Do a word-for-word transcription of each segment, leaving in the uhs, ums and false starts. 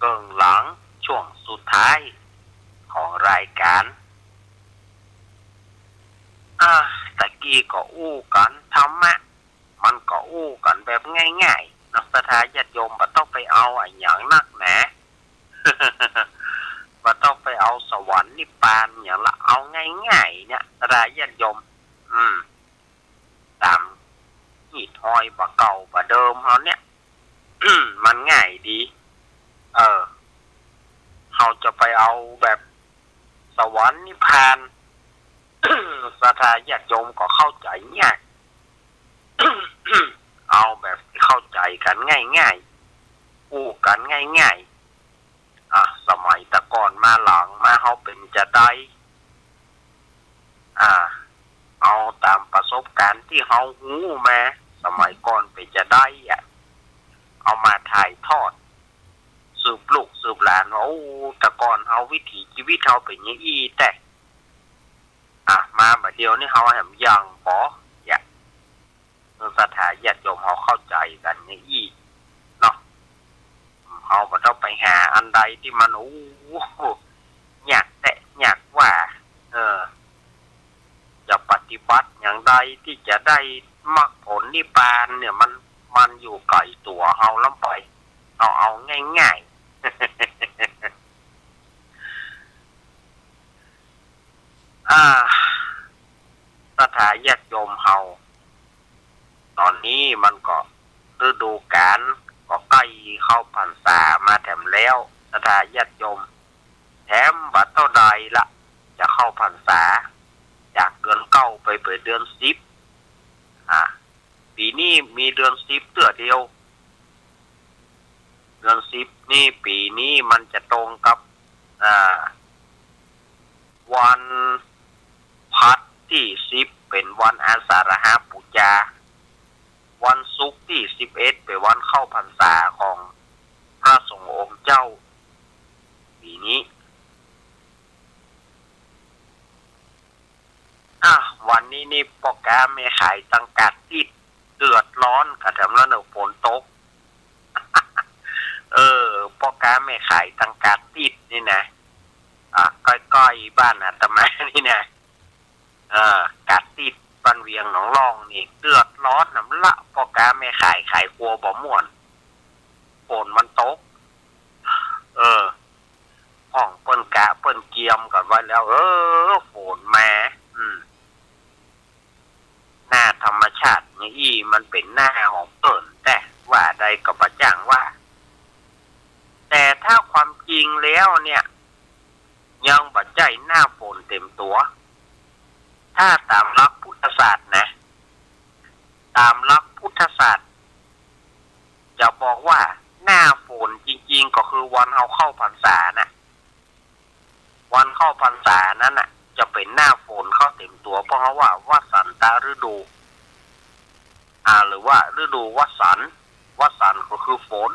ครึ่งหลัง ช่วงสุดท้ายของรายการ อ่า ตะกี้ก็อู้กั๋นธรรมะ มันก็อู้กั๋นแบบง่ายๆ เนาะ ศรัทธาญาติโยม บ่ต้องไปเอาอะหยังนักหนา บ่ต้องไปเอาสวรรค์นิพพานหยังละ เอาง่ายๆ เนี่ย ศรัทธาญาติโยม อืม ต๋ามฮีตฮอยบ่าเก่าบ่าเดิมเฮาเนี่ย มันง่ายดี เออ เฮาจะไปเอาแบบสวรรค์นิพพาน ศรัทธาญาติโยมก็เข้าใจ๋ยาก เอาแบบเข้าใจ๋กั๋นง่ายๆ อู้กั๋นง่ายๆ อ่ะ สมัยตะก่อนมาหลังมาเฮาเป๋นจาใด อ่า เอาต๋ามประสบก๋ารณ์ตี้เฮาฮู้มา สมัยก่อนเป๋นจาใดอะ เอามาถ่ายทอด สืบลูกสืบหลานว่า โอ้ ตะก่อนเฮาวิถีจีวิตเฮาเป๋นอย่างอี้แต๊ อ่ะ มาบ่าเดี่ยวนี้เฮาแหมยังบ่ อยาก เออ ศรัทธาญาติโยมเฮาเข้าใจ๋กั๋นอย่างอี้เนาะ เฮาบ่ต้องไปหาอันใดตี้มัน โอ้ ยากแต๊ ยากว่า เออ จะปฏิบัติอย่างใดตี้จะได้มรรคผลนิพพานเนี่ย มัน มันอยู่ใก้ตั๋วเฮาล้ำไป เอา เอาง่ายๆ อ่า ศรัทธาญาติโยมเฮา ต๋อนนี้มันก็ฤดูก๋าลก็ใก้เข้าพรรษามาแถมแล้ว ศรัทธาญาติโยม แถมบ่าเต้าใดละ จะเข้าพรรษา จากเดือนเก้าไปเป๋นเดือนสิบ อ่า ปี๋นี้มีเดือนสิบเตื้อเดียว เดือนสิบนี่ปี๋นี้มันจะตรงกับ อ่า วันพฤหัสตี้สิบ เป๋นวันอาสาฬหปู๋จา วันศุกร์ตี้สิบเอ็ด เป๋นวันเข้าพรรษาของพระสงฆ์องค์เจ้า ปี๋นี้ อ่ะ วันนี้นี่ป้อก๊าแม่ขายตังก๋าดติ๊ดเดือดร้อนกั๋นแถมแล้วเนาะ ฝนตก เออ ป้อก๊าแม่ขายตังก๋าดติ๊ดนี่นะ อ่ะ ใก้ๆ บ้านอาตมานี่นะ เออ ก๋าดติ๊ดบ้านเวียงหนองล่องนี่เดือดร้อนนำละ ป้อก๊าแม่ขายขายครัวบ่ม่วน ฝนมันตก เออ พ่องเปิ้นกะเปิ้นเกียมกั๋นไว้แล้ว เออ ฝนมา อืม หน้าธรรมชาติอย่างอี้มันเป๋นหน้าของเปิ้นแต๊ ว่าใดก็บ่จ้างว่า แต่ถ้าความจริงแล้วเนี่ย ยังบ่ใจ้หน้าฝนเต๋มตั๋ว ถ้าต๋ามหลักพุทธศาสตร์นะ ต๋ามหลักพุทธศาสตร์ จะบอกว่าหน้าฝนจริงๆ ก็คือวันเฮาเข้าพรรษานะ วันเข้าพรรษานั้นน่ะ จะเป๋นหน้าฝนเข้าเต๋มตั๋ว เพราะเฮาว่าวสันตฤดู อ่า หรือว่าฤดูวสันต์ วสันต์ก็คือฝน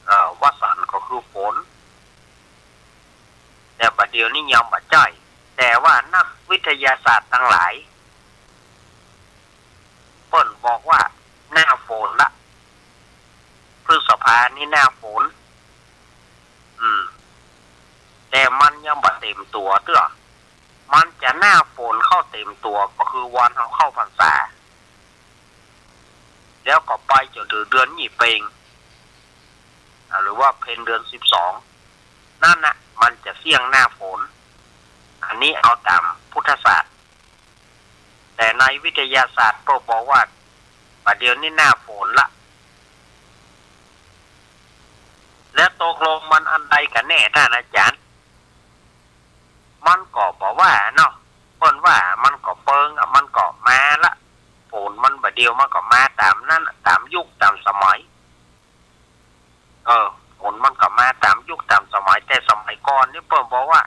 เอ่อ วสันต์ก็คือฝน แต่บ่าเดี่ยวนี้ยังบ่ใจ้ แต่ว่านักวิทยาศาสตร์ตังหลาย เปิ้นบอกว่าหน้าฝนละ พฤษภานี่หน้าฝน อืม แต่มันยังบ่เต๋มตั๋วเตื้อ มันจะหน้าฝนเข้าเต๋มตั๋วก็คือวันเฮาเข้าพรรษา แล้วก็ไปจ๋นเถิงเดือนยี่เปง อ่า หรือว่าเพ็ญเดือนสิบสอง นั่นน่ะ มันจะเสี้ยงหน้าฝน อันนี้เอาต๋ามพุทธศาสตร์ แต่ในวิทยาศาสตร์เปิ้นบอกว่า บ่าเดี่ยวนี้หน้าฝนละ แล้วตกลงมันอันใดกั๋นแน่ท่านอาจ๋ารย์ มันก็บ่ว่าเนาะ เปิ้นว่ามันก็เปิงอะ มันก็มาละ ฝนมันบ่าเดี่ยวมันก็มาต๋ามนั้นอะ ต๋ามยุคต๋ามสมัย เออ ฝนมันก็มาต๋ามยุคต๋ามสมัย แต่สมัยก่อนนี่เปิ้นบอกว่า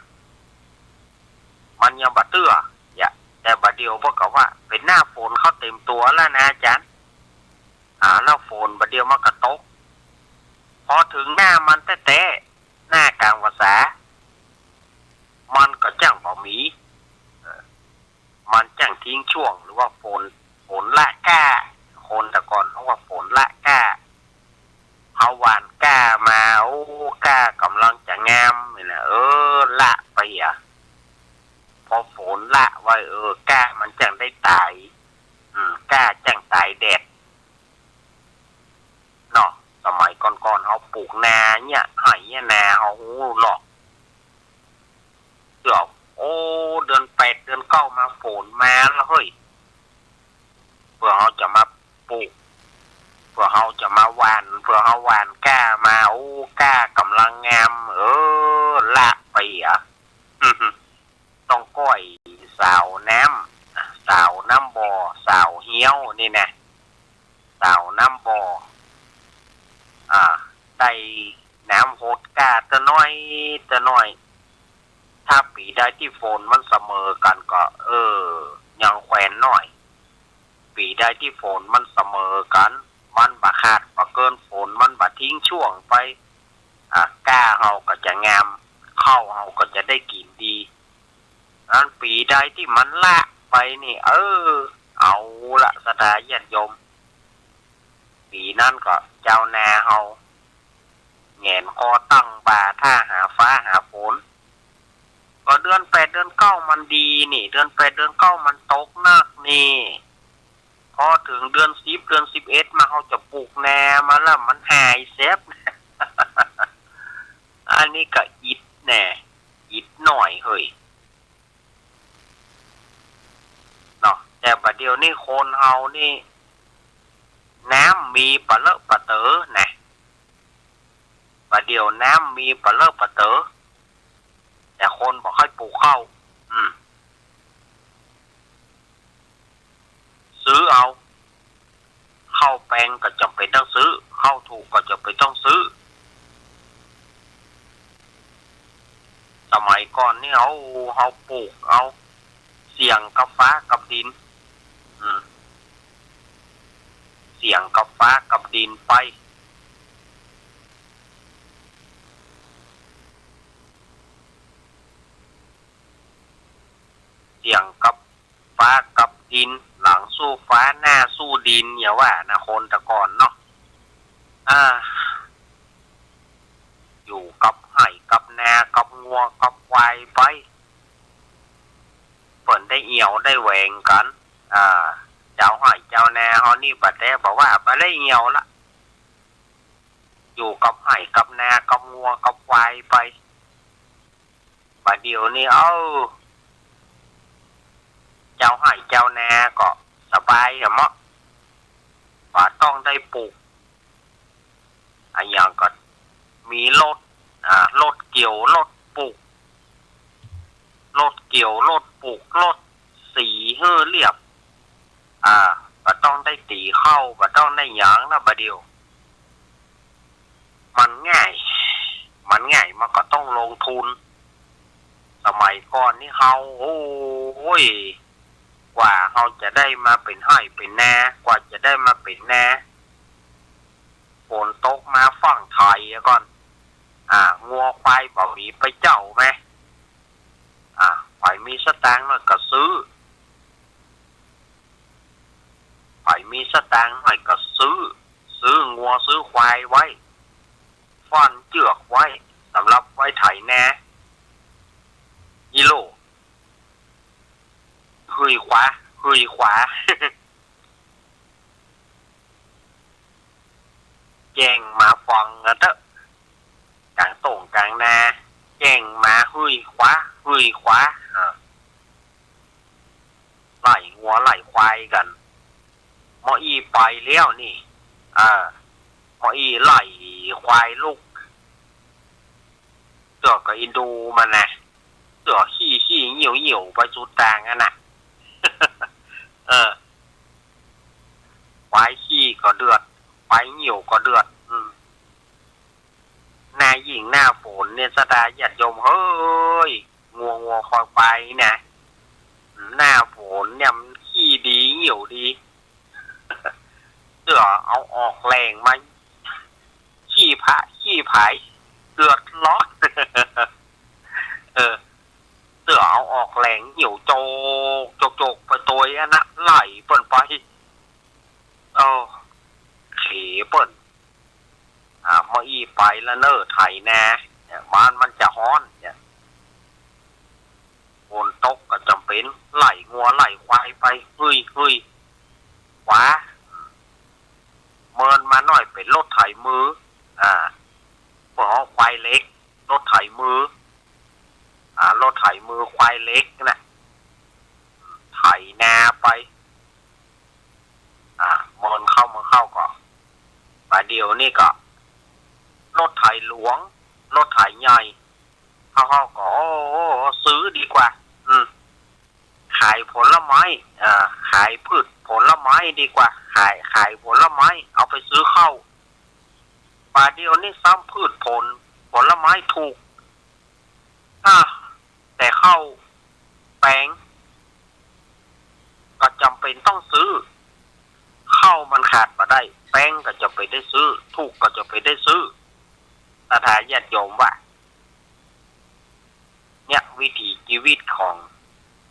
มันยังบ่เตื้อ อย่า แต่บ่าเดี่ยวเปิ้นก็ว่าเป๋นหน้าฝนเข้าเต๋มตั๋วแล้วนะอาจ๋ารย์ อ่า แล้วฝนบ่าเดี่ยวมันก็ตก พอเถิงหน้ามันแต๊ๆ หน้ากลางพรรษา มันก็จั้งบ่มี เออ มันจั้งทิ้งช่วง หรือว่าฝน ฝนละกล้า คนแต่ก่อนเฮาว่าฝนละกล้า เฮาหว่านกล้ามา โอ้ ปลูกนาเนี่ย ไฮ่เนี่ยนาเฮาฮู้หรอก เตื้อ โอ้ เดือนแปดเดือนเก้ามาฝนมาแล้วเฮ้ย เปื้อเฮาจะมาปลูก เปื้อเฮาจะมาหว่าน เปื้อเฮาหว่านกล้ามา โอ้ กล้าก่ำลังงาม เออ ละไปอะ ต้องก้อยสาวน้ำ สาวน้ำบ่อ สาวเฮี้ยวนี่นะ สาวน้ำบ่อ อ่า ได้น้ำหดกล้าตะน้อยตะน้อย ถ้าปี๋ใดตี้ฝนมันเสมอกั๋นก็ เออ ยังแควนหน้อย ปี๋ใดตี้ฝนมันเสมอกั๋น มันบ่ขาดบ่เกิน ฝนมันบ่ทิ้งช่วงไป อ่ะ กล้าเฮาก็จะงาม ข้าวเฮาก็จะได้กิ๋นดี อันปี๋ใดตี้มันละไปนี่ เออ เอาละ ศรัทธาญาติโยม ปี๋นั้นก็จาวนาเฮา แหงนคอตั้งบ่าถ้าหาฟ้าหาฝน ก็เดือนแปดเดือนเก้ามันดีนี่ เดือนแปดเดือนเก้ามันตกนักนี่ พอเถิงเดือนสิบ เดือนสิบเอ็ดมา เฮาจะปลูกนามาแล้วมันหายแซบ อันนี้ก็อิดแน่ อิดหน้อยเฮ้ย เนาะ แต่บ่าเดี่ยวนี้คนเฮานี่ น้ำมีปะเลอะปะเต๋อนะ บ่าเดี่ยวน้ำมีปะเลอะปะเต๋อ แต่คนบ่ค่อยปลูกข้าว อืม ซื้อเอา ข้าวแปงก็จ๋ำเป๋นต้องซื้อ ข้าวถูกก็จ๋ำเป๋นต้องซื้อ สมัยก่อนนี่เฮา เฮาปลูกเอา เสี่ยงกับฟ้ากับดิน อืม เสี่ยงกับฟ้ากับดินไป เสี่ยงกับฟ้ากับดิน หลังสู้ฟ้าหน้าสู้ดิน อย่าว่านะ คนแต่ก่อนเนาะ อ่า อยู่กับไฮ่กับนา กับงัวกับควายไป เปิ้นได้เอี่ยวได้แหวงกั๋น อ่า จาวไฮ่จาวนาเฮานี่บ่าแต๊บ่าว่า บ่ได้เอี่ยวละ อยู่กับไฮ่กับนา กับงัวกับควายไป บ่าเดี่ยวนี้ เอ้า จาวไฮ่จาวนาก็สบายอะเมาะ บ่ต้องได้ปลูก อะหยังก็มีรถ อ่า รถเกี่ยว รถปลูก รถเกี่ยว รถปลูก รถสีหื้อเรียบ อ่า บ่ต้องได้ตี๋ข้าว บ่ต้องได้หยังนะ บ่าเดี่ยว มันง่าย มันง่าย มันก็ต้องลงทุน สมัยก่อนนี่เฮา โอ้ย กว่าเฮาจะได้มาเป๋นไฮ่เป๋นนา กว่าจะได้มาเป๋นนา ฝนตกมาฟั่งไถก่อน อ่า งัวควายบ่มีไปเจ้าแม อ่า ใผมีสตางค์หน้อยก็ซื้อ ใผมีสตางค์หน้อยก็ซื้อ ซื้องัวซื้อควายไว้ ฟั่นเจือกไว้ สำหรับไว้ไถนา อีโหล่ หื้ยขวา หื้ยขวา แจ้งมาฟังกั๋นเต๊อะ ก๋างโต้งก๋างนา แจ้งมาหื้ยขวา หื้ยขวา อ่า ไล่งัวไล่ควายกั๋น หมออี้ไปแล้วนี่ อ่า หมออี้ไล่ควายลุก เตื้อก็อินดูมันนะ เตื้อขี้ขี้เยี่ยวเยี่ยวไปสุดตางอั้นน่ะ เออ ควายขี้ก็เดือด ควายเยี่ยวก็เดือด อืม หน้ายิ่งหน้าฝนเนี่ย ศรัทธาญาติโยมเฮ้ย งัวงัวควายควายนะ หน้าฝนเนี่ยมันขี้ดีเยี่ยวดี เตื้อเอาออกแฮงมา ขี้ผะขี้ผาย เดือดร้อน เออ เตื้อเอาออกแฮง เยี่ยวโจก โจก โจกไปตวยอั้นน่ะ ไล่เปิ้นไป โอ้ เขเปิ้น อ่า หมออี้ไปละเน่อ ไถนา เนี่ย บ้านมันจะฮ้อน เนี่ย ฝนตกก็จ๋ำเป๋น ไล่งัวไล่ควายไป หื้ย หื้ย ขวา เมินมาหน้อยเป๋นรถไถมือ อ่า นี่ก็รถไถหลวง รถไถใหญ่ เขา เขาก็ โอ้ ซื้อดีกว่า อืม ขายผลไม้ อ่า ขายพืชผลไม้ดีกว่า ขาย ขายผลไม้ เอาไปซื้อข้าว บ่าเดี่ยวนี้ซ้ำพืชผล ผลไม้ถูก อ่า แต่ข้าวแปงก็จ๋ำเป๋นต้องซื้อ ข้าวมันขาดบ่ได้ แปงก็จ๋ำเป๋นได้ซื้อ ถูกก็จ๋ำเป๋นได้ซื้อ ศรัทธาญาติโยมว่า เนี่ย วิถีจีวิตของ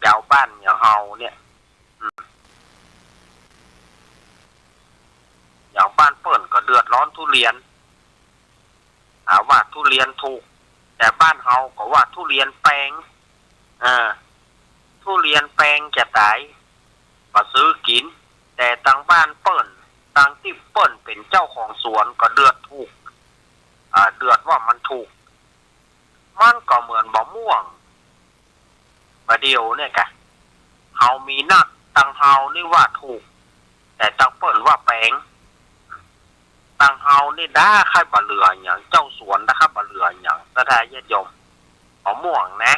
จาวบ้านอย่างเฮาเนี่ย อืม อย่างบ้านเปิ้นก็เดือดร้อนทุเรียน หาว่าทุเรียนถูก แต่บ้านเฮาก็ว่าทุเรียนแปง เออ ทุเรียนแปงจะต๋าย บ่ซื้อกิ๋น แต่ตังบ้านเปิ้น ตังตี้เปิ้นเป๋นเจ้าของสวนก็เดือดถูก อ่า เดือดว่ามันถูก มันก็เหมือนบ่าม่วง บ่าเดี่ยวเนี่ยกะ เฮามีนัก ตังเฮานี่ว่าถูก แต่ตังเปิ้นว่าแปง ตังเฮานี่ดาใค่บ่เหลือหยัง เจ้าสวนดาใค่บ่เหลือหยัง ศรัทธาญาติโยม บ่าม่วงนะ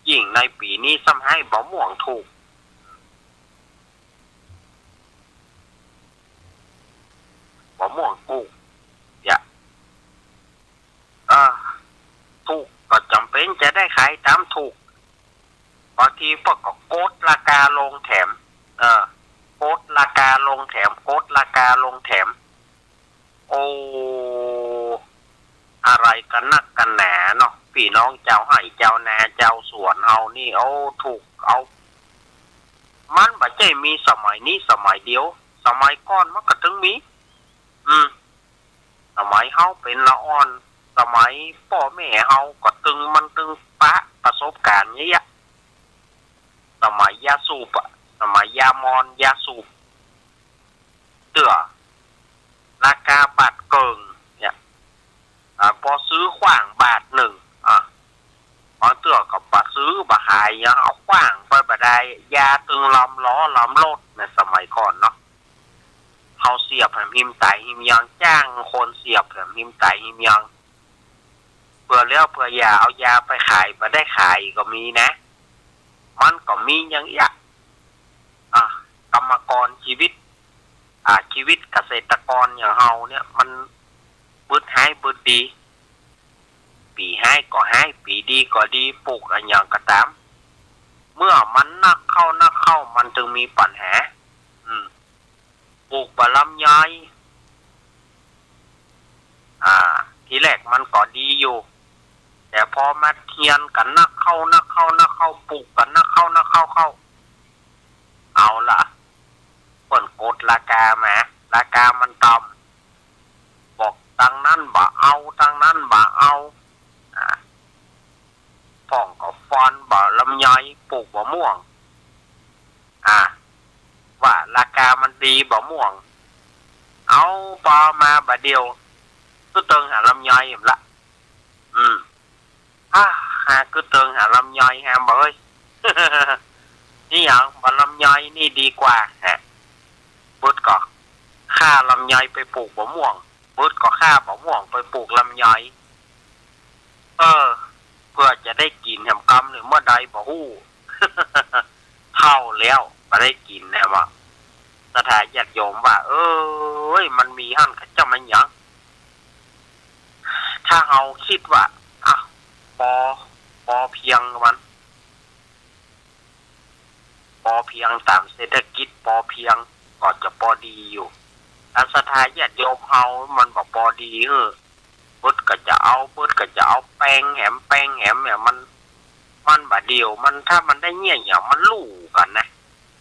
ยิ่งในปี๋นี้ซ้ำไฮ้บ่าม่วงถูก บ่าม่วงถูก อย่า เออ ถูกก็จ๋ำเป๋นจะได้ขายต๋ามถูก บางทีเปิ้นก็กดราคาลงแถม เออ กดราคาลงแถม กดราคาลงแถม โอ้ อะไรกั๋นนักกั๋นหนาเนาะ ปี้น้องจาวไฮ่จาวนาจาวสวนเฮานี่ โอ้ ถูกเอา มันบ่ใจ้มีสมัยนี้สมัยเดียว สมัยก่อนมันก็ตึงมี อืม สมัยเฮาเป๋นละอ่อน สมัยป้อแม่เฮาก็ตึง มันตึงปะประสบก๋ารณ์เยียะ สมัยยาสูบอะ สมัยยามอญยาสูบ เตื้อ ราคาบาทเกิ่งเนี่ย อ่า ปอซื้อขว้างบาทนึ่ง อ่า บางเตื้อก็บ่ซื้อบ่ขาย ยังเอาขว้างไปบ่ได้ ยาตึงลำล้อลำรถ ในสมัยก่อนเนาะ เฮาเสียบแหมฮิมต๋ายฮิมยาง จ้างคนเสียบแหมฮิมต๋ายฮิมยาง เปื้อแล้วเปื้อยา เอายาไปขาย บ่ได้ขายก็มีนะ มันก็มีอย่างเอี้ย อ่ะ กรรมกรจีวิต อ่ะ จีวิตเกษตรกรอย่างเฮาเนี่ย มันบึดฮ้ายบึดดี ปี๋ฮ้ายก็ฮ้าย ปี๋ดีก็ดี ปลูกอะหยังก็ต๋าม เมื่อมันนักเข้านักเข้า มันตึงมีปัญหา อืม ปลูกบ่าลำไย อ่า ทีแรกมันก็ดีอยู่ แต่ปอมาเฮียนกั๋นนักเข้านักเข้านักเข้า ปลูกกั๋นนักเข้านักเข้าเข้า เอาละ เปิ้นกดราคามา ราคามันต่ำ บอกตังนั้นบ่เอา ตังนั้นบ่เอา อ่า พ่องก็ฟ้อนบ่าลำไย ปลูกบ่าม่วง อ่า ว่าราคามันดีบ่าม่วง เอาปอมาบ่าเดี่ยว กึ๊ดเติงหาลำไยแหมละ อืม อ่า หากึ๊ดเติงหาลำไยแหมบ่าเอ้ย นี่หยัง บ่าลำไยนี่ดีกว่า ฮะ บึดก็ฆ่าลำไยไปปลูกบ่าม่วง บึดก็ฆ่าบ่าม่วงไปปลูกลำไย เออ เปื้อจะได้กิ๋นแหมกำนึ่งเมื่อใดบ่ฮู้ เฒ่าแล้วบ่ได้กิ๋นแหมวะ ศรัทธาญาติโยมว่า เอ้ย มันมีหั้นก็จะมันหยัง ถ้าเฮาคิดว่า อ่ะ ปอ ปอเพียงมัน ปอเพียงต๋ามเศรษฐกิจปอเพียง ก็จะปอดีอยู่ อันศรัทธาญาติโยมเฮามันบ่ปอดี เออ เปิ้นก็จะเอา เปิ้นก็จะเอาแปงแหม แปงแหมเนี่ย มัน มันบ่าเดี่ยว มัน ถ้ามันได้เยียะหยัง มันลู่กั๋นนะ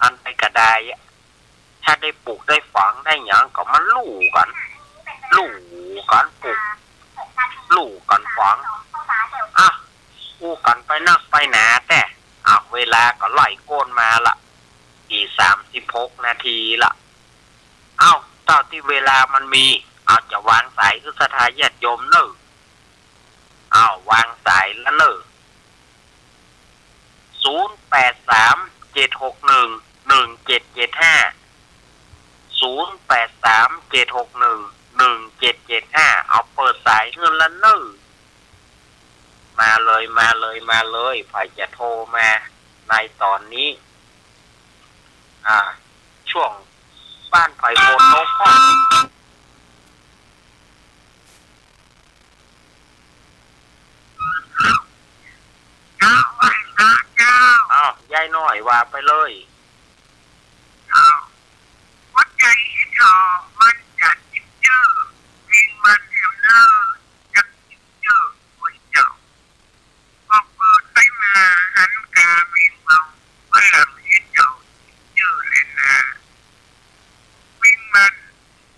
อันใดก็ได้อะ ถ้าได้ปลูกได้ฝังได้หยังก็มันลู่กั๋น ลู่กั๋นปลูก ลู่กั๋นฝัง อ่ะ อู้กั๋นไปนักไปหนาแต๊ อ่ะ เวลาก็ไล่โก้นมาละ ตีสามสิบหกนาทีละ เอ้า เต้าตี้เวลามันมี เอา จะวางสายหื้อศรัทธาญาติโยมเน่อ เอา วางสายละเน่อ ศูนย์แปดสาม เจ็ดหกหนึ่ง หนึ่งเจ็ดเจ็ดห้า ศูนย์แปดสาม เจ็ดหกหนึ่ง หนึ่งเจ็ดเจ็ดห้า เอาเปิดสายหื้อละเน่อ มาเลย มาเลย มาเลย ใผจะโทรมาในต๋อนนี้ อ่า ช่วงบ้านใผฝนตกพ่อง เจ้า ไหว้พระเจ้า อ้าว ยายน้อยว่าไปเลย เจ้า หัวใจ๋เจ้า มันจะติดเจื้อ เพลงมันแหมเน่อ จักติดเจื้อ โอ้ยเจ้า พอเปิดไปมาหันกาเมงเมา ฝรั่งเฮ็ดเจ้า เจ้าแลนา เมงมัน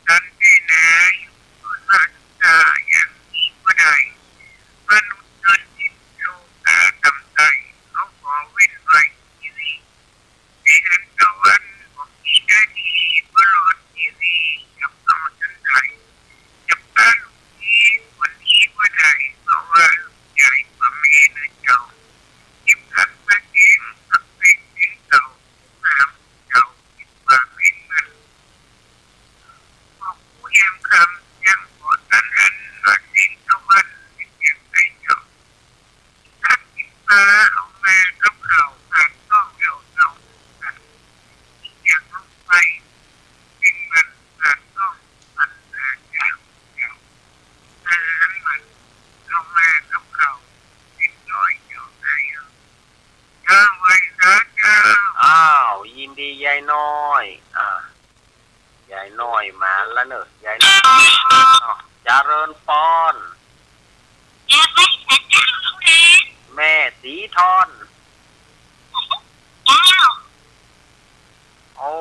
ตันเตนา อยู่เกิดมาศึกษาอย่างนี้บ่ได้ มนุษย์เกิดสิ้นโลกาต่ำต้อย เขาขอเว้นไว้ชีวิต ในหันตะวันบ่มีนาที บ่รอดชีวิต จักเอาจั่งใด จักพาลูกหนี บ่หนีบ่ได้ เพราะว่าลูกใหญ่กว่าแม่นะเจ้า เข็มขัดมาแกง พักเป็นเสียงเก่า เจ้าคิดว่าเมงมัน พอกูแหมคำยังบ่ตันอัน ว่าเสียงตะวันเป็นอย่างไรเจ้า ตัดกินปลาเอามากับข้าว ปากท้องเจ้าเจ้า ตัดกินอย่างลงไป เมงมันปากท้อง ปัญหาเจ้าเจ้า อาหารมันเอามากับข้าว เรียบร้อยเจ้า นายเจ้า ไหว้สาเจ้า อ้าว ยินดียายน้อย อ่า ยายน้อยมาละเน่อ ยายน้อย อ้าว เจริญปอน แม่ศรีทอน โอ้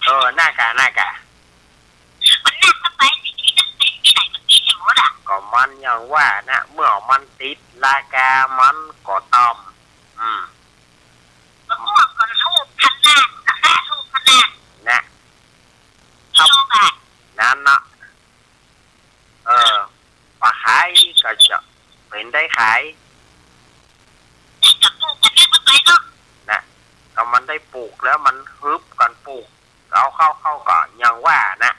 เออ น่ากะ น่ากะ ก็มันอย่างว่านะ เมื่อมันติดละกามันก็ต้อง อืม มะม่วงก็ลูกขนาด ลูกขนาด นะ นั่นเนาะ เออ ปะขายก็จะเป๋นได้ขาย นะ ก็มันได้ปลูกแล้วมันฮึบกั๋นปลูก เอาเข้า เข้าก็อย่างว่านะ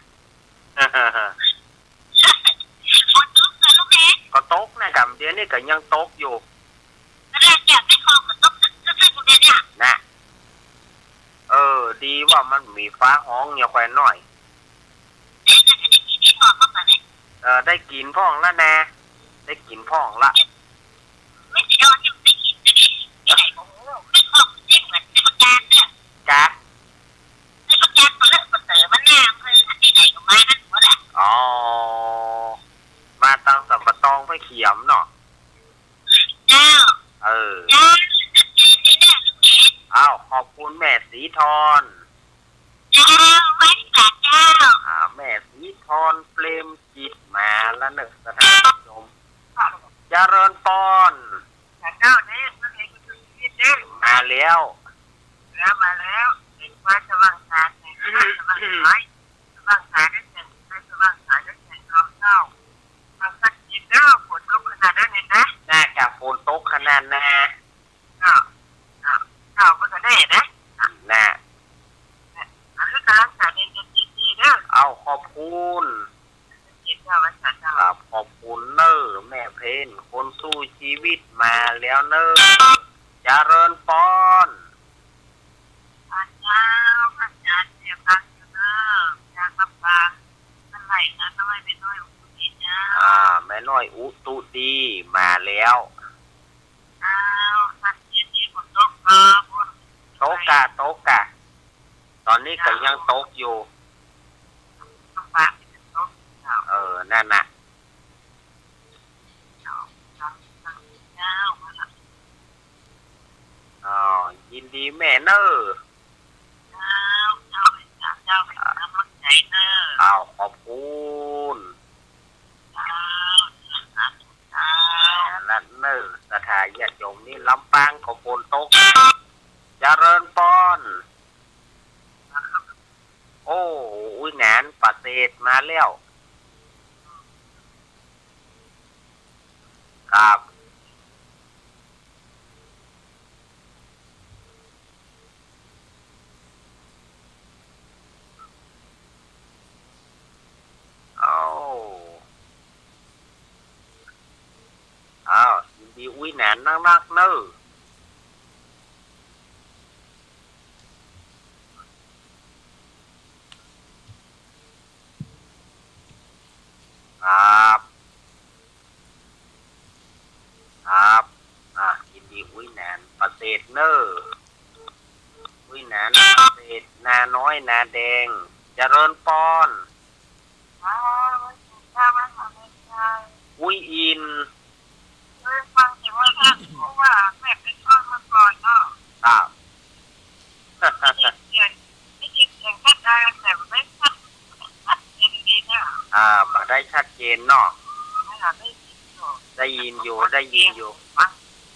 ฝนตกเหรอลูกเอ๋ย ก็ตกนะ กำเดียวนี่ก็ยังตกอยู่ นะ เออ ดีว่ามันมีฟ้าฮ้องเนี่ย แควนน้อย เออ ได้กิ๋นพ่องละนา ได้กิ๋นพ่องละ กะ อ๋อ มาตังสัมปะตองไปเขียมเนาะ เออ อ้าว ขอบคุณแม่ศรีทอน อ่า แม่ศรีทอน เปรมจิต มาละเน่อ สถานชม เจริญปอน มาแล้ว แล้วมาแล้ว เด็กวัดสว่างสารแสง สว่างสาร สว่างสาร ได้แสง สว่างสาร ได้แสงทองเข้า มันก็ดีเนาะ ฝนตกขนาดนั้นเลยนะ น่ากะฝนตกขนาดนา เนาะ เนาะ เนาะ มันก็ได้นะ น่ะ อันนี้กำลังสารเองจะดีๆเด้อ เอ้า ขอบคุณ ครับ ขอบคุณเน่อ แม่เพน คนสู้ชีวิตมาแล้วเน่อ เจริญปอน อาเจ้า อาจารย์เสียงดังอยู่เน่อ อยากลำบาก เมื่อไหร่นะ ทำไมแม่น้อยอุตุดีเจ้า อ่า แม่น้อยอุตุดี มาแล้ว อ้าว สันเย็นนี้ฝนตกบ่ ตกกะ ตกกะ ต๋อนนี้ก็ยังตกอยู่ เออ นั่นน่ะ อ๋อ ยินดีแม่เน่อ เจ้า เจ้า เจ้า เจ้า เป็นกำลังใจเน่อ อ้าว ขอบคุณ เจ้า สาธุ เจ้า นั่นเน่อ ศรัทธาญาติโยมนี่ ลำปางก็ฝนตก เจริญปอน โอ้ อุ๊ย งานประเสริฐมาแล้ว ครับ อุ๊ยหนานนักๆ เน่อ ครับ ครับ อ่ะ ยินดีอุ๊ยหนานประเสริฐเน่อ อุ๊ยหนานประเสริฐ นาน้อย นาแดง เจริญปอน อุ๊ยอิน ครับ อ่า บ่ได้ชัดเจนเนาะ ได้ยินอยู่ ได้ยินอยู่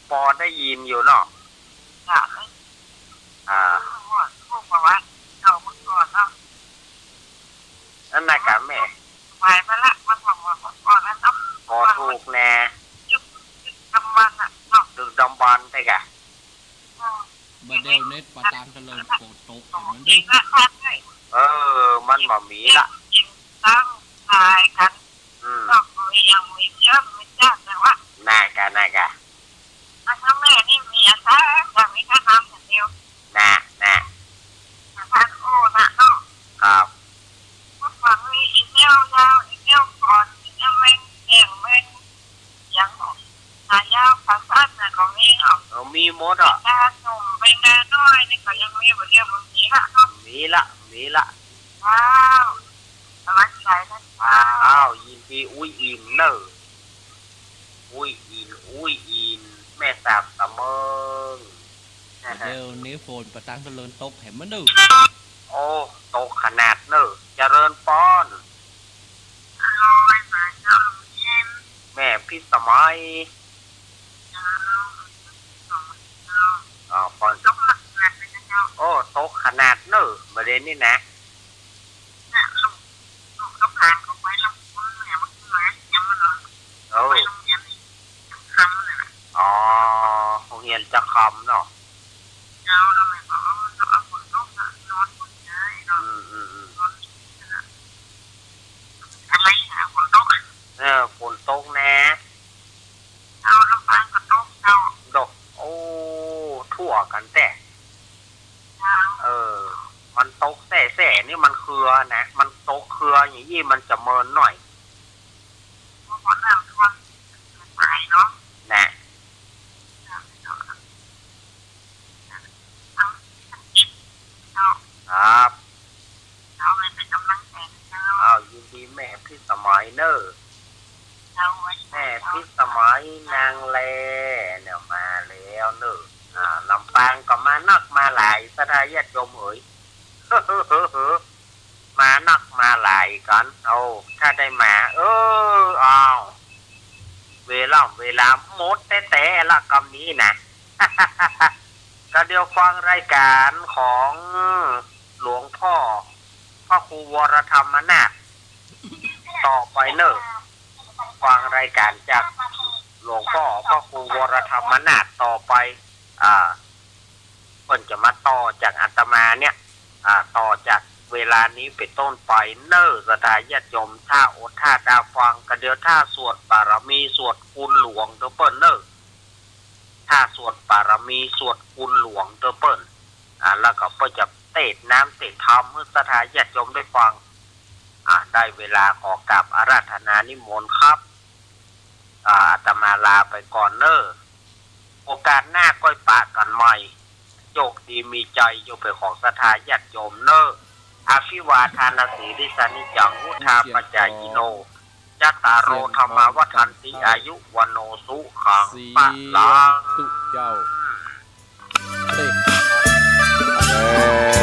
ปอได้ยินอยู่เนาะ อ่า อันนั้นกะแม่ ปอถูกแน่ ดึกดำบรรพ์แต๊กะ บ่าเดี่ยวนี้ปะตางเจริญโปดตก เห็นมันดิ เออ มันบ่มีละ อืม น่ากะ น่ากะ น่ะ น่ะ ครับ เออ มีหมดอ่ะ มีละ มีละ อ้าว ยินดีอุ๊ยอินเน่อ อุ๊ยอิน อุ๊ยอิน แม่สาบสะเมิง เดี๋ยวนี้ฝนปะตางเจริญตก เห็นมันดิ โอ้ ตกขนาดเน่อ เจริญปอน แม่พิสมัย อ๋อ ปอน โอ้ ตกขนาดเน่อ บ่าเดี่ยวนี้นะ โอ้ อ๋อ โฮงเฮียนจะค่ำเนาะ อืม อืม อืม เออ ฝนตกแน่ ตก โอ้ ทั่วกั๋นแต๊ เออ มันตกแส่ๆ นี่มันเคือนะ มันตกเคืออย่างอี้มันจะเมินหน่อย น่ะ ครับ อ้าว ยินดีแม่พิสมัยเน่อ แม่พิสมัยนางแลเนี่ยมาแล้วเน่อ อ่า ลำปางก็มานักมาหลาย ศรัทธาญาติโยมเอ๋ย มานักมาหลายกั๋น เอา ถ้าได้มา เออ อ้าว เวลา เวลาหมดแต๊ๆ ละกำนี้นะ ก็เดี๋ยวฟังรายก๋านของหลวงพ่อ พระครูวรธรรมนาถ ต่อไปเน่อ ฟังรายก๋านจากหลวงพ่อ พระครูวรธรรมนาถ ต่อไป อ่า เปิ้นจะมาต่อจากอาตมาเนี่ย อ่า ต่อจากเวลานี้เป๋นต้นไปเน่อ ศรัทธาญาติโยม ถ้าอดถ้าดาฟัง ก็เดี๋ยวถ้าสวดบารมี สวดคุณหลวงเต๊อะเปิ้นเน่อ ถ้าสวดบารมี สวดคุณหลวงเต๊อะเปิ้น อ่า แล้วก็เปิ้นจะเตสน์น้ำเตสน์ธรรมหื้อศรัทธาญาติโยมได้ฟัง อ่า ได้เวลาขอกราบอาราธนานิมนต์ครับ อ่า อาตมาลาไปก่อนเน่อ โอกาสหน้าก้อยปะกั๋นใหม่ โชคดีมีชัยจงเป๋นของศรัทธาญาติโยมเน่อ อภิวาทานสีลิสสะนิจจัง วุฑฒาปะจายิโน จัตตาโร ธัมมา วัฑฒันติ อายุ วัณโณ สุขัง พลัง เจ้า เตะ แม่